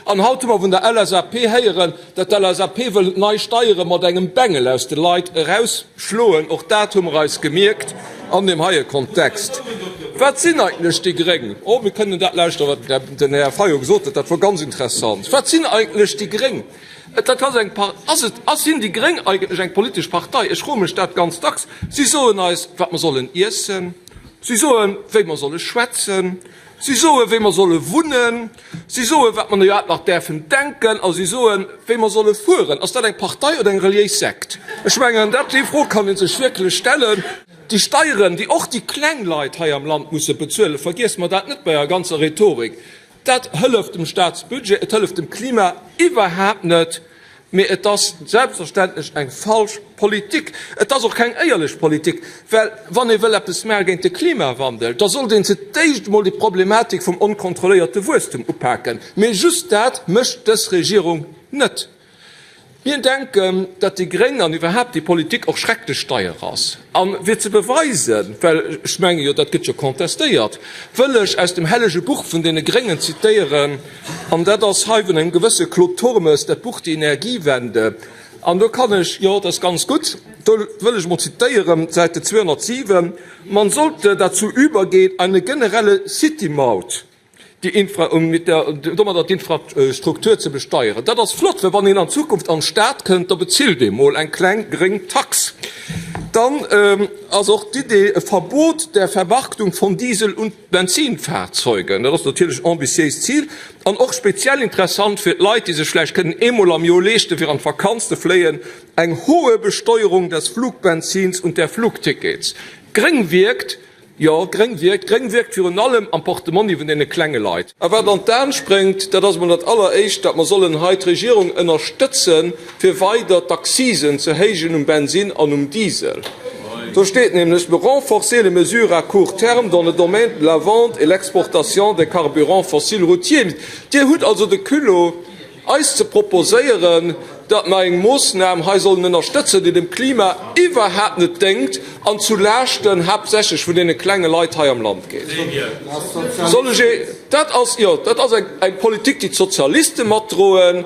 An haut hu mer vun der LSAP héieren, datt d'LSAP wëll nei Steiere mat engem Bengel aus de Leit erausschloen. Och dat hu mer eis gemierkt an deem heie Kontext. Wat sinn eigentlech déi Gréng? Oh, mir kënnen dat lauschteren, wat den Här Fayot gesot huet, dat wor ganz interessant. Wat sinn eigentlech déi Gréng? Dat ass eng Par-, ass et, ass, sinn déi Gréng eigentlech eng politesch Partei? Ech froe mech dat ganz dacks. Si soen eis, wat mer sollen iessen. Si soen, wéi mer solle schwätzen. Si soen, wéi mer solle wunnen. Si soen, wat mer iwwerhaapt nach däerfen denken. A si soen, wéi mer solle fueren. Ass dat eng Partei oder eng reliéis Sekt? Ech mengen, dat, déi Fro kann ee sech wierklech stellen. Déi Steieren, déi och déi kleng Leit hei am Land musse bezuelen, vergiesse mer dat net bei eier ganzer Rhetorik, dat hëlleft dem Staatsbudget, et hëlleft dem Klima iwwerhaapt net, mee et ass selbstverständlech eng falsch Politik. Et ass och keng éierlech Politik, well wann ee wëll eppes maache géint de Klimawandel, da sollt een fir d'éischt emol déi Problematik vum onkontrolléierte Wuesstum upaken. Mee just dat mécht dës Regierung net. Mir denken, datt déi Gréng an iwwerhaapt déi Politik och schrecklech deier ass. A fir ze beweisen, well ech menge jo, dat gëtt jo contestéiert, wëll ech aus dem hellege Buch vun deene Gréngen zitéieren, an dat ass hei vun engem gewësse Claude Turmes, dat Buch Die Energiewende. An do kann ech, jo, dat ass ganz gutt, do wëll ech emol zitéieren, Seite 207, Man sollte dazu übergehen, eine generelle City-Maut déi Infra, um mit der, domadder d'Infrastruktur ze besteieren. Dat ass flott, well wann een an Zukunft an d'Stad kënnt, da bezilt ee mol eng kleng gréng Tax. Dann ass och d'Idee e Verbot der Vermarktung von Diesel und Benzinfahrzeugen. Dat ass natierlech en ambitiéist Zil an och speziell interessant fir d'Leit, déi sech vläicht kënnen eemol am Joer leeschten, fir an d'Vakanz ze fléien, eng hohe Besteuerung des Flugbenzins und der Flugtickets. Gréng wierkt, Jo, gréng wierkt. Gréng wierkt virun allem am Portemonni vun deene klenge Leit. A wat an d'An spréngt, dat ass emol dat Alleréischt, datt mer sollen hei d'Regierung ënnerstëtzen, fir weider d'Accisen ze héijen um Bensinn an um Diesel. Do steet nämlech, Renforcer les mesures à court terme dans le domaine de la vente et l'exportation des carburants fossiles routiers. Dir hutt also de Culot, eis ze proposéieren, datt mer eng Moossnam hei sollen ënnerstëtzen, déi dem Klima iwwerhaapt net déngt an zu Laaschten haaptsächlech vun deene klenge Leit hei am Land geet. Soll ech ee, dat ass, jo, dat ass eng, eng Politik, déi d'Sozialiste matdroen,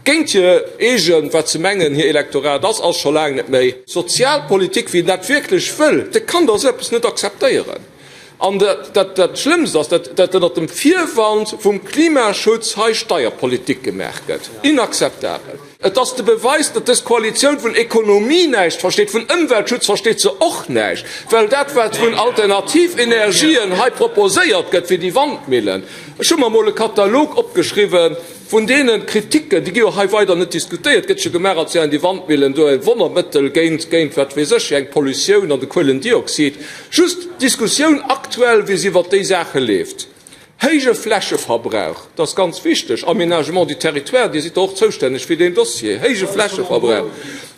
géint hir eegen, wat se mengen, hir Elektorat ass, ass scho laang net méi. Sozialpolitik, wien dat wierklech wëll, dee kann da esou eppes net akzeptéieren. An dat Schlëmmst ass, datt ënnert dem Virwand vum Klimaschutz hei Steierpolitik gemaach gëtt. Inakzeptabel! Et ass de Beweis, datt dës Koalitioun vun Ekonomie näischt versteet, vun Ëmweltschutz versteet se och näischt, well dat, wat vun Alternativenergien hei proposéiert gëtt, wéi déi Wandmillen, ech hu mer emol e Katalog opgeschriwwen, Vun deene Kritiken, déi gi jo hei weider net diskutéiert, gëtt jo gemaach, als wären déi Wandmillen do e Wonnermëttel géint, géint wat weess ech, eng Pollutioun an de Kuelendioxid. Just d'Diskussioun aktuell, wéi se iwwert déi Saache leeft, héije Flächeverbrauch, dat ass ganz wichteg, Aménagement du territoire, Dir sidd do och zoustänneg fir deen Dossier, héije Flächeverbrauch,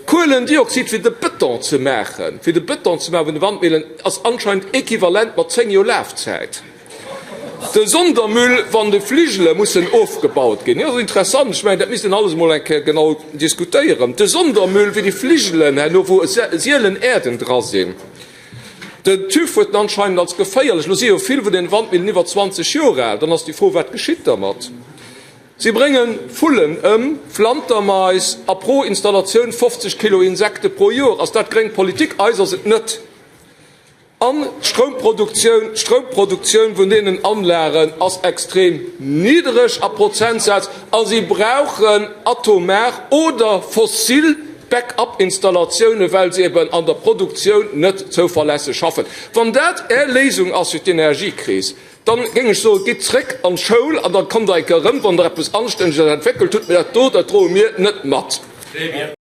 Kuelendioxid fir de Bëton ze maachen, fir de Bëton ze maachen vun de Wandmillen, ass anscheinend equivalent mat 10 Joer Lafzäit. De Sondermüll, wann de Fligele mussen ofgebaut ginn, jo, ass interessant, ech mengen, dat misst een alles emol eng Kéier genau diskutéieren, de Sondermüll wéi déi Fligelen herno, wou sielen Äerden dra sinn. Den TÜV huet en anscheinend als geféierlech. Elo si jo vill vun den Wandmillen iwwer 20 Joer al, dann ass déi Fro, wat geschitt dermat? Si brénge Vullen ëm, Flantermais a pro Installatioun 50 Kilo Insekte pro Joer. Ass dat gréng Politik? Eis ass et net. An d'Stroumproduktioun, d'Stroumproduktioun vun deenen Anlagen ass extrem niddereg a Prozentsaz a si brauchen atomar oder fossil Back-up-Installatiounen, well se eben an der Produktioun net zouverlässeg schaffen. Wann dat Är Léisung ass fir d'Energiekris, dann géing ech soen, gitt zréck an d'Schoul an da kommt Der eng Kéier erëm, wann Der eppes Anstänneges entwéckelt hutt. Mee dat do, dat droe mir net mat.